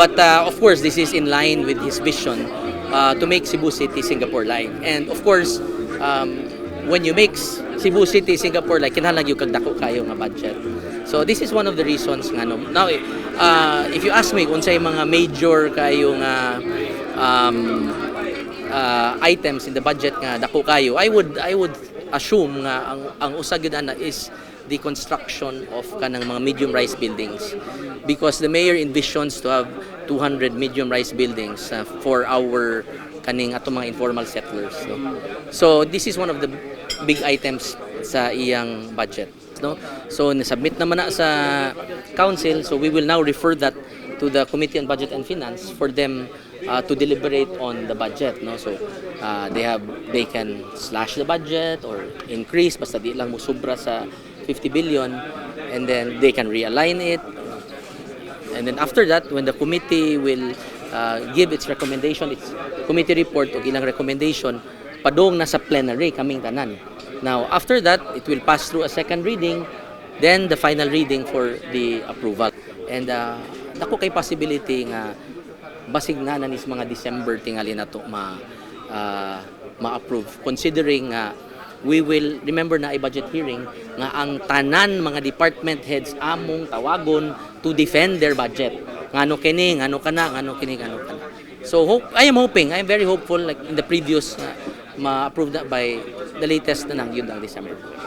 But of course, this is in line with his vision to make Cebu City Singapore-like. And of course, when you make Cebu City Singapore-like, kinahanglan gyud kag dako kayo nga budget. So this is one of the reasons nga no. Now, if you ask me kung unsay mga major kayo nga items in the budget nga dako kayo, I would assume nga ang usa gyud ana is the construction of kanang mga medium rise buildings because the mayor envisions to have 200 medium rise buildings for our kaning atong mga informal settlers, no? So this is one of the big items sa iyang budget, no? So nasubmit naman na sa council, so we will now refer that to the Committee on Budget and Finance for them to deliberate on the budget, no? So they can slash the budget or increase, basta di lang mo sobra sa 50 billion, and then they can realign it. And then after that, when the committee will give its recommendation, its committee report o ilang recommendation, padung na sa plenary kaming tanan. Now, after that, it will pass through a second reading, then the final reading for the approval. And dako kay possibility nga basig na na nis mga December tingali na to ma-approve, considering nga we will remember na ay budget hearing nga ang tanan mga department heads among tawagon to defend their budget, ngano kini, ngano kana, ngano kini, ngano kana. So hope I am hoping, I am very hopeful, like in the previous, nga ma-approve na by the latest na nang yun ang December.